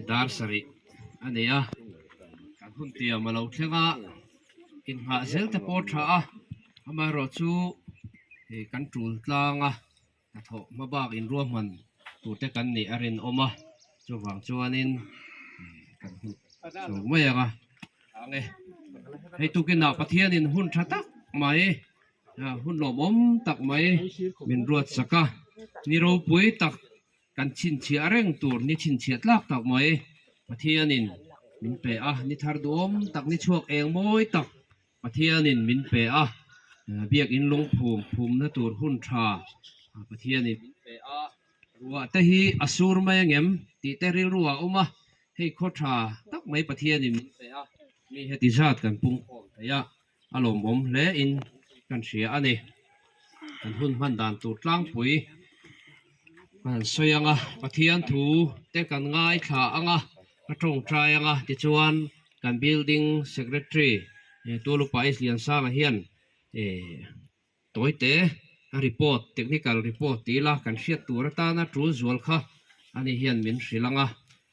Dar sarih a nei a, kan hun tiam a lo thleng a, innghah zel te pawh a tha a, amaherawhchu hei kan tul tlang a, hnathawh hma bak inruahman tur te kan nih a rinawm a, chuvang chuanin kan hun chho mai ang a, ang e. Hei tukinah Pathianin hun tha tak mai hun lawmawm tak mai min ruat sak a, ni ropui tak Kan chhinchhiah reng tur ni chhinchhiah tlak tak mai Pathianin min pe a, ni thar duhawm tak, ni chhuak eng mawi tak Pathianin min pe a, biakin lungphum phumna tur hun tha Pathianin min pe a, ruah te hi a sur mai angem tih te rilru ah a awm a, hei khaw tha tak mai Pathianin min pe a, mi heti zat kan pungkhawm thei a. A lawmawm hle in kan hria a ni. Kan hun hman dan tur tlangpui kan sawi ang a, Pathian thu te kan ngaithla ang a, ka tawngtai ang a, tichuan kan building secretary Tualupa H Liansanga hian eh tawite a report, technical report tih ila kan hriat tur atana tul zual kha ani hian min hrilh ang a,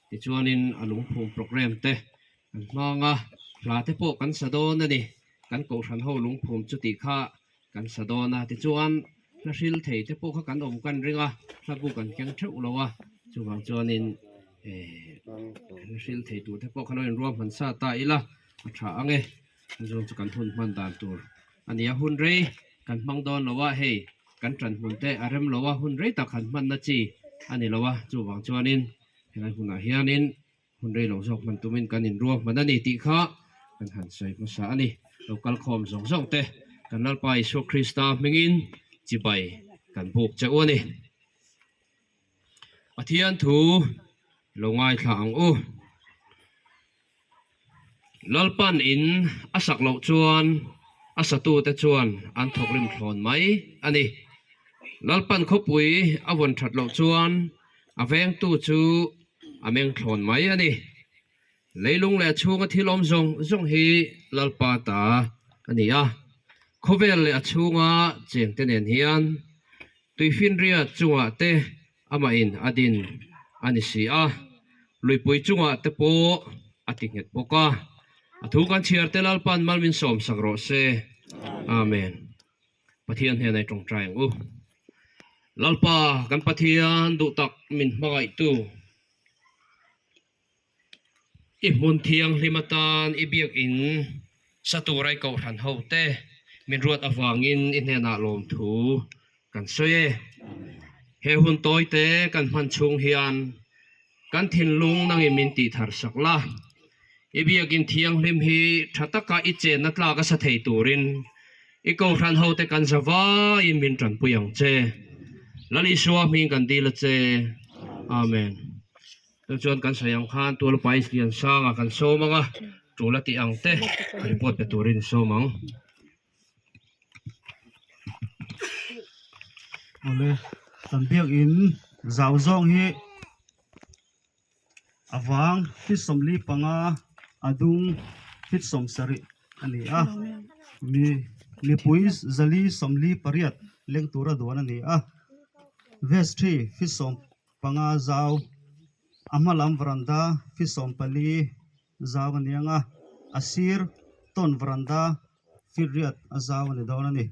tichuanin a lungphum programme te Kan hmang a, hla te pawh kan sa dawn a ni. Kan kohhran ho lungphum chu tih kha kan sa dawn a, tichuan hla hril thei te pawh kha kan awm kan ring a, hla bu kan keng theuh lo a, chuvang chuanin eh hla hril thei tur te pawh kha lo inruahman sa ta ila a tha ang e. Chuzawng chu kan hun hman dan tur a ni a, hun rei kan hmang dawn lo a, hei kan tan hmun te a rem lo a, hun rei tak han hmanna chi a ni lo a, chuvang chuanin helai hunah hianin Hun rei lo zawk hman tumin kan inruang hman a ni tih kha kan han sawi hmasa a ni. Lo kal khawm zawng zawng te kan Lalpa Isua Krista hmingin chibai kan buk che u a ni. Pathian thu lo ngaithla ang u. Lalpan in a sak loh chuan a satute chuan an thawkrim thlawn mai a ni. Lalpan khawpui a vawn that loh chuan a vengtu chu a meng thlawn mai a ni. Leilung leh a chhunga thil awm zawng zawng hi Lalpa ta a ni a, khawvel leh a chhunga chengte nen hian tuifinriat chungah te amahin a din a ni si a, luipui chungah te pawh a ti nghet bawk a. A thu kan chhiar te Lalpa'n mal min sawmsak rawh se. Amen. Pathian hnenah i tawngtai ang u. Lalpa kan Pathian duh tak min hmangaihtu, i hmun thianghlim atan i biakin sa tura i kohhran ho te min ruat avangin i hnenah lawmthu kan sawi e. He hun tawite kan hman chhung hian Kan thinlung nangin min tih thar sak la, i biakin thianghlim hi tha taka i chenna tlak a sa thei turin i kohhran hote kan za vaiin min tanpui ang che. Lal Isua hming kan dil a che. Amen. Chu chuan kan sawi ang khan Tualpa Isliansanga kan sawm ang a, tul a tih ang te report pe turin sawm ang. Awle kan biakin zau zawng hi a vang feet 45 a dung feet 70 a ni a mi mipui 448 leng tura duan a ni a vestry feet 15 zau a hma lam varanda feet 14 zau a ni ang a a sir tawn varanda feet riat a zau a ni dawn a ni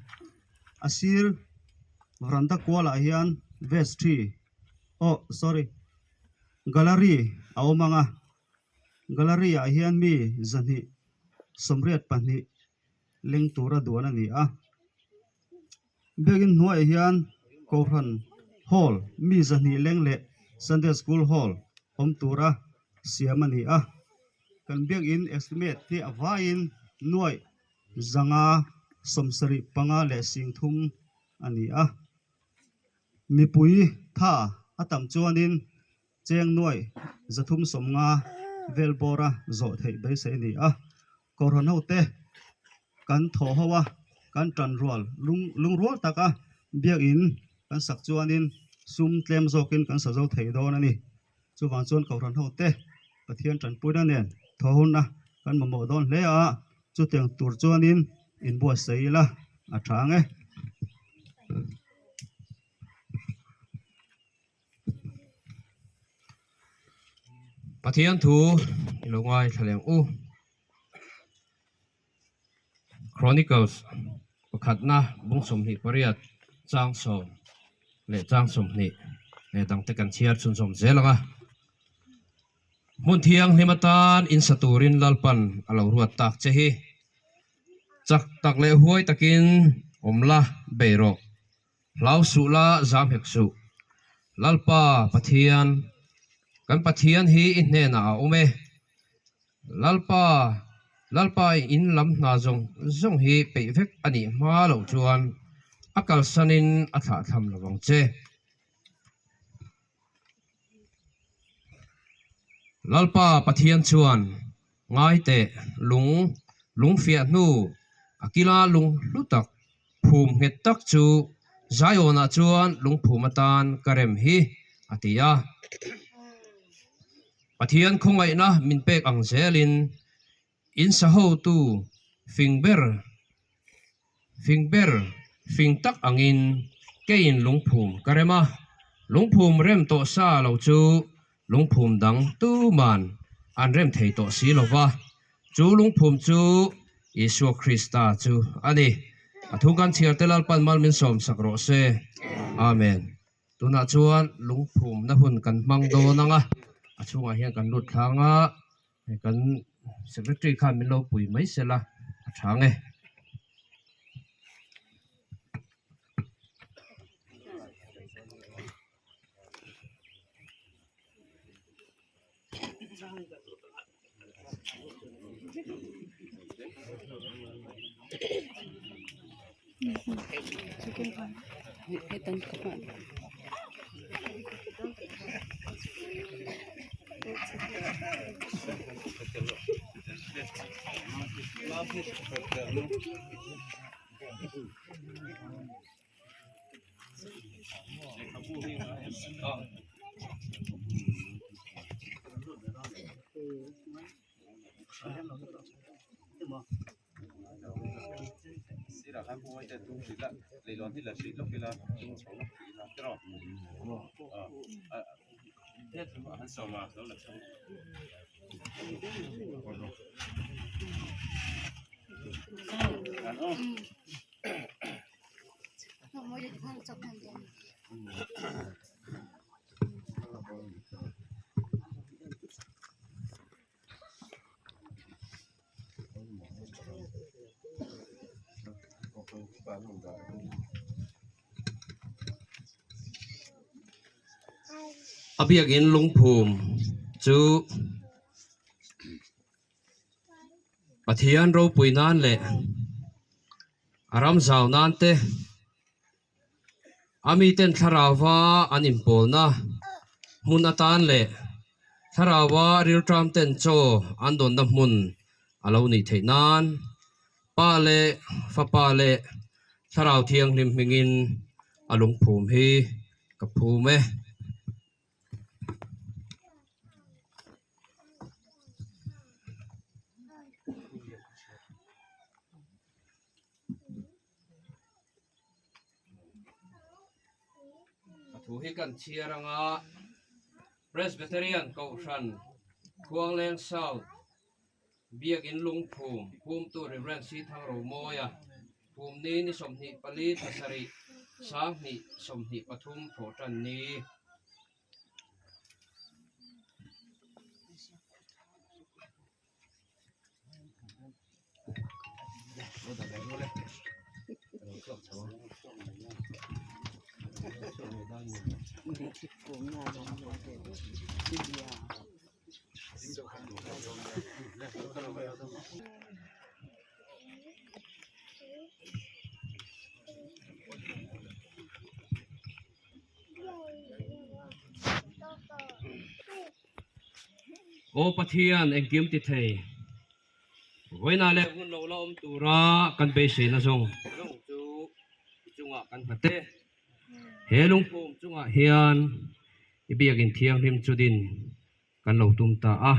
a sir varanda kualah hian vestry oh sorry gallery a awm ang a gallery ah hian mi zahnih 82 leng tura duan a ni a biakin hnuaiah hian kohhran hall mi 200 leng leh sunday school hall awm tura siam a ni a kan biakin estimate hi a vaiin nuaih 500 75 leh 30 a ni a mipui tha a tam chuanin cheng nuaih 350 vel bawra zawh theih beisei a ni a kohhran ho te kan thaw ho a kan tan rual lung lungrual taka biakin kan sak chuanin sum tlem zawkin kan sa zo thei dawn a ni chuvang chuan kohhran ho te Pathian tanpuina nen thaw huna kan mamawh dawn hle a chutiang tur chuanin inbuatsaih ila a tha ang e. Pathian thu i lo ngaithla leh ang u. Chronicles pakhatna bung 28 chang sawm leh chang 20 leh dangte kan chhiar chhunzawm zel ang a. Hmun thianghlim atan insa turin Lalpan a lo ruat tak che hi. Chak tak leh huai takin awm la bei rawh. Hlau suh la zam hek suh. Lalpa Pathian, kan Pathian hi i hnenah a awm e. Lalpa, Lalpa i in lam hna zawng zawng hi peih vek a nih hma loh chuan a kalsanin a thlahthlam lo vang che. Lalpa Pathian chuan ngai teh lung lung fiah hnu a kila lung hlu tak phum nghet tak chu Zion-ah chuan lungphum atan ka rem hi a ti a. Pathian khawngaihna min pek ang zelin In sa hotu fing ber, fing ber, fing tak angin keiin lungphum ka rem a, lungphum rem tawh sa lo chu lungphum dang tuman an rem thei tawh si lo va, chu lungphum chu Isua Krista chu a ni. A thu kan chhiar te Lalpan mal min sawm sak rawh se. Amen. Tunah chuan lungphumna hun kan hmang dawn ang a, a chhungah hian kan lut thlang a. Hei kan secretary khan min lo pui mai sela a tha nge. A biakin lungphum chu Pathian ropui nan leh a ram zau nan te A miten thlarauva an inpawlna hmun atan leh thlarauva rilṭam ten chaw an dawnna hmun a lo nih theih nan Pa leh Fapa leh Thlarau Thianghlim hmingin a lungphum hi ka phum e. A thu hi kan chhiar anga Presbyterian Kohhran Khuangleng South Biakin Lungphum Phumtu Rev. C. Thangromawia Phum ni ni 24 thla sarih 20 23 thawh tan ni. Aw Pathian engkim ti thei, vawiinah leh hun lo la awm tura kan beiseina zawng zawng chu i chungah kan nghat e. He lungphum chungah hian i biakin thianghlim chu din kan lo tum ta a,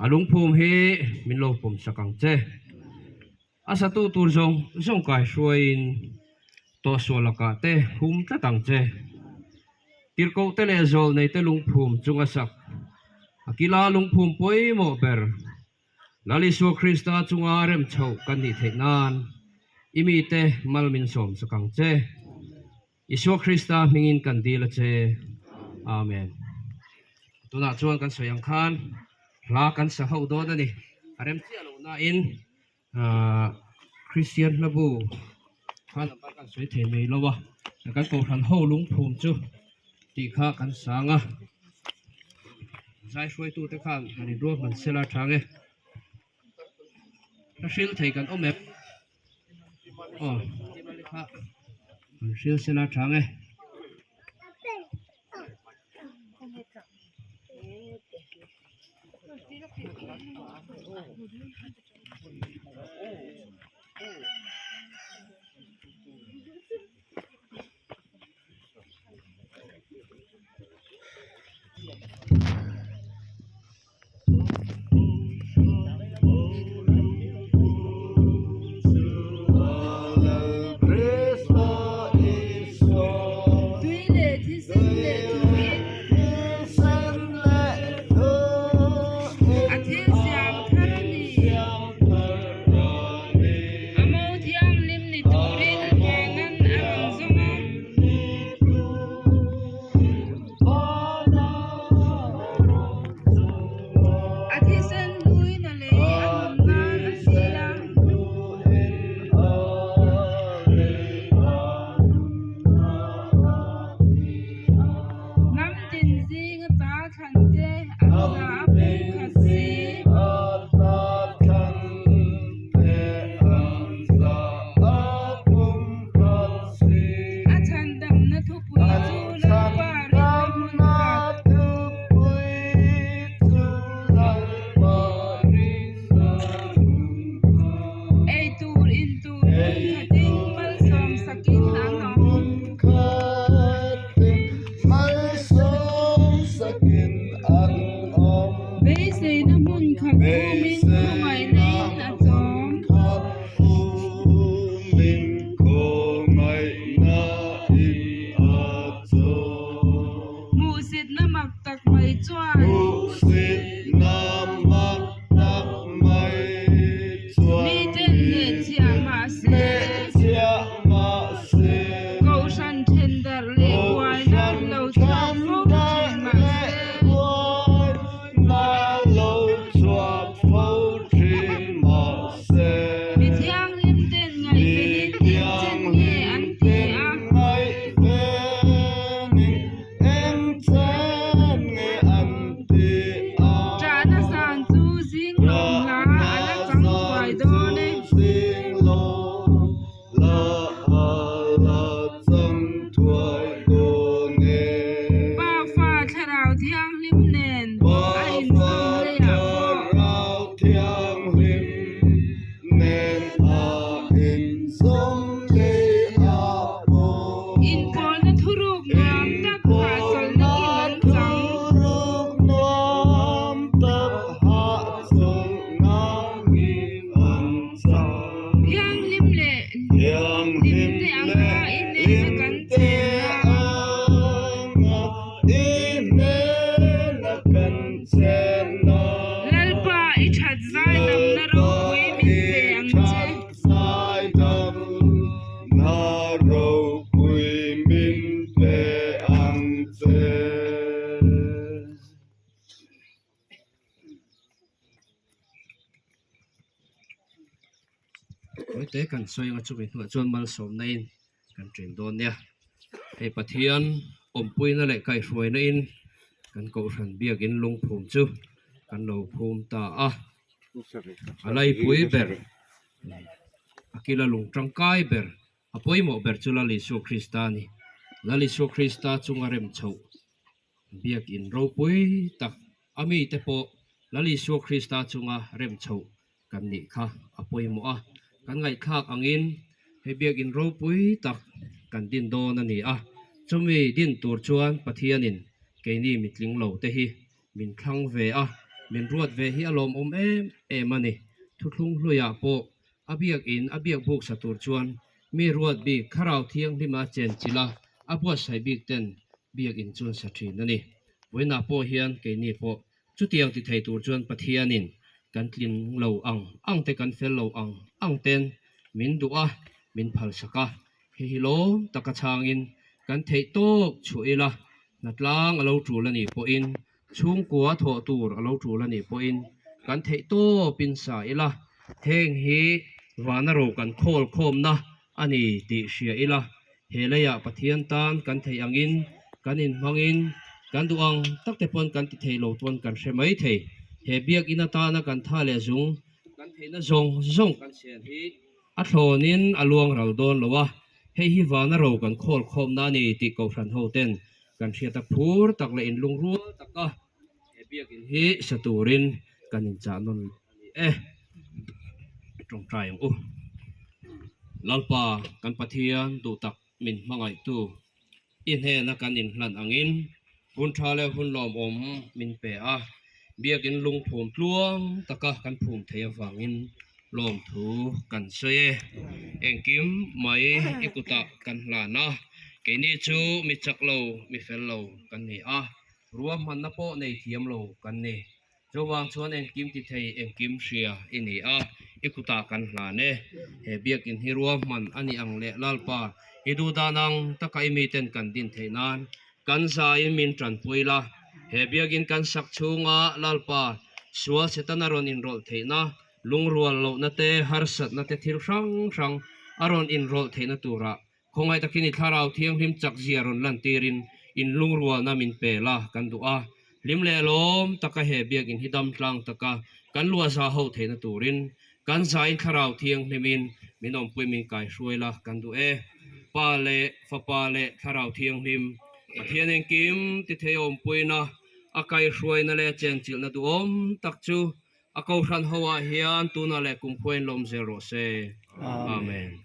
a lungphum hi min lo pawm sak ang che. A satu tur zawng zawng kai hruaiin tawhsual lakah te hum tlat ang che. Tirhkoh te leh zawl nei te lungphum chunga sak. A kila lungphum pawimawh ber Lal Isua Krista chunga rem chhoh kan nih theih nan i mite mal min sawm sak ang che. Isua Krista hmingin kan dil a che. Amen. Tunah chuan kan sawi ang khan hla kan sa ho dawn a ni. A rem chiah loh nain Kristian hlabu kha number kan sawi thei mai lo a, kan kohhran ho lungphum chu tih kha kan sang a, zai hruaitute khan han inruahman sela tha nge. Ka hril thei kan awm em? Aw kha an hril sela tha nge. Tui leh thisen leh thuin a thil siam thar a ni. A mo thianghlim ni turin Vanan a rawn zawng a. A thisen hluin a lei a nun nan a thil a. Hnam tin zinga ta thlan te an za a pumkhat si. A chhandamna thupui chu Lalpa rinna hmun khat. Ei tur in tur hmun khatin malsawm sakin an awm. Beiseina hmun khat phumin khawngaihna in a chawm. Hmuhsitna mak tak mai chuan. Miten hnehchhiah mahse. Kohhran thendarh leh buaina lo chhuak fo thin mahse. Mi thianghlim ten ngaihvenin engchen nge an ti a? Ṭahna zan chu zing lawm hla a la chang thuai dawn e. Pa fa thlarau thianghlim nen a inzawm leiah pawh. Inpawlna thuruk nuam tak hahchawlhna kim an chang. Thianghlim leh hlimte anga i hnena kan chenna. Lalpa i that zaidamna ropui min pe ang che. Tawite kan sawi anga chumi hnuah chuan malsawmna in kan ṭin dawn nia. Hei Pathian awmpuina leh kaihhruaina in kan kohhran biakin lungphum chu kan lo phum ta a. A laipui ber a kila lung tangkai ber a pawimawh ber chu Lal Isua Krista a ni. Lal Isua Krista chunga rem chhoh Biakin ropui tak a mite pawh Lal Isua Krista chunga rem chhoh kan nih kha a pawimawh a, kan ngaihthlak angin hei biakin ropui tak kan din dawn a ni a, chumi din tur chuan Pathianin keini mitling lo te hi min thlang ve a, min ruat ve hi a lawmawm em em a ni. Thuthlung hluiah pawh a biakin a biak buk sa tur chuan mi ruat bik Thlarau Thianghlima chenchilh a, a buatsaih bik ten biakin chuan sa thin a ni. Vawiinah pawh hian keini pawh. Chutiang ti thei tur chuan Pathianin kan tlin lo ang ang te, kan fel lo ang ang ten min duh a, min phalsak a. Hei hi lawm taka chhangin kan theih tawk chhuah ila, hnatlang a lo tul a nih pawhin, chhungkua thawh tur a lo tul a nih pawhin kan theih tawpin sa ila, heng hi vana ro kan khawl khawmna a ni tih hria ila, he leiah Pathian tan kan theih angin kan inhmangin kan duh ang tak te pawn kan ti thei lo pawn kan hre mai thei. He biakinn atana kan tha leh zung kan theihna zawng zawng kan sian hi A thlawnin a luang ral dawn lo a, hei hi vana ro kan khawl khawmna a ni tih Kohhran ho ten kan hriat a phur tak leh inlungrual taka he biakinn hi sa turin kan inchah nawn leh a ni e. Tawngtai ang u. Lalpa kan Pathian duh tak min hmangaihtu I hnena kan inhlan angin hun tha leh hun lawmawm min pe a, biakin lungphum tluang taka kan phum theih avangin lawmthu kan sawi e. Engkim mai i kutah kan hlan a, keini chu mi chak lo, mi fel lo kan ni a, ruahmanna pawh nei thiam lo kan ni. Chuvang chuan engkim ti thei, engkim hria i ni a, i kutah kan hlan e. He biakinn hi ruahman a ni ang leh Lalpa, i duhdan ang taka i miten kan din theih nan kan zaiin min tanpui la. He biakinn kan sak chhunga Lalpa, sual Setana rawn inrawlh theihna, lungrual lohna te, harsatna te thil hrang hrang a rawn inrawlh theihna turah Khawngaih takin i thlarau thianghlim chakzia rawn lantirin in lungrualna min pe la kan duh a, hlim leh lawm taka he biakinn hi dam tlang taka kan luahza ho theihna turin kan zain thlarau thianghlimin min awmpui min kaihruai la kan duh e. Pa leh Fapa leh Thlarau Thianghlim Pathian engkim ti thei awmpuina a kaihruaina leh chenchilhna duhawm tak chu a kohhran ho ah hian tunah leh kumkhuain lawm zel rawh se. Amen.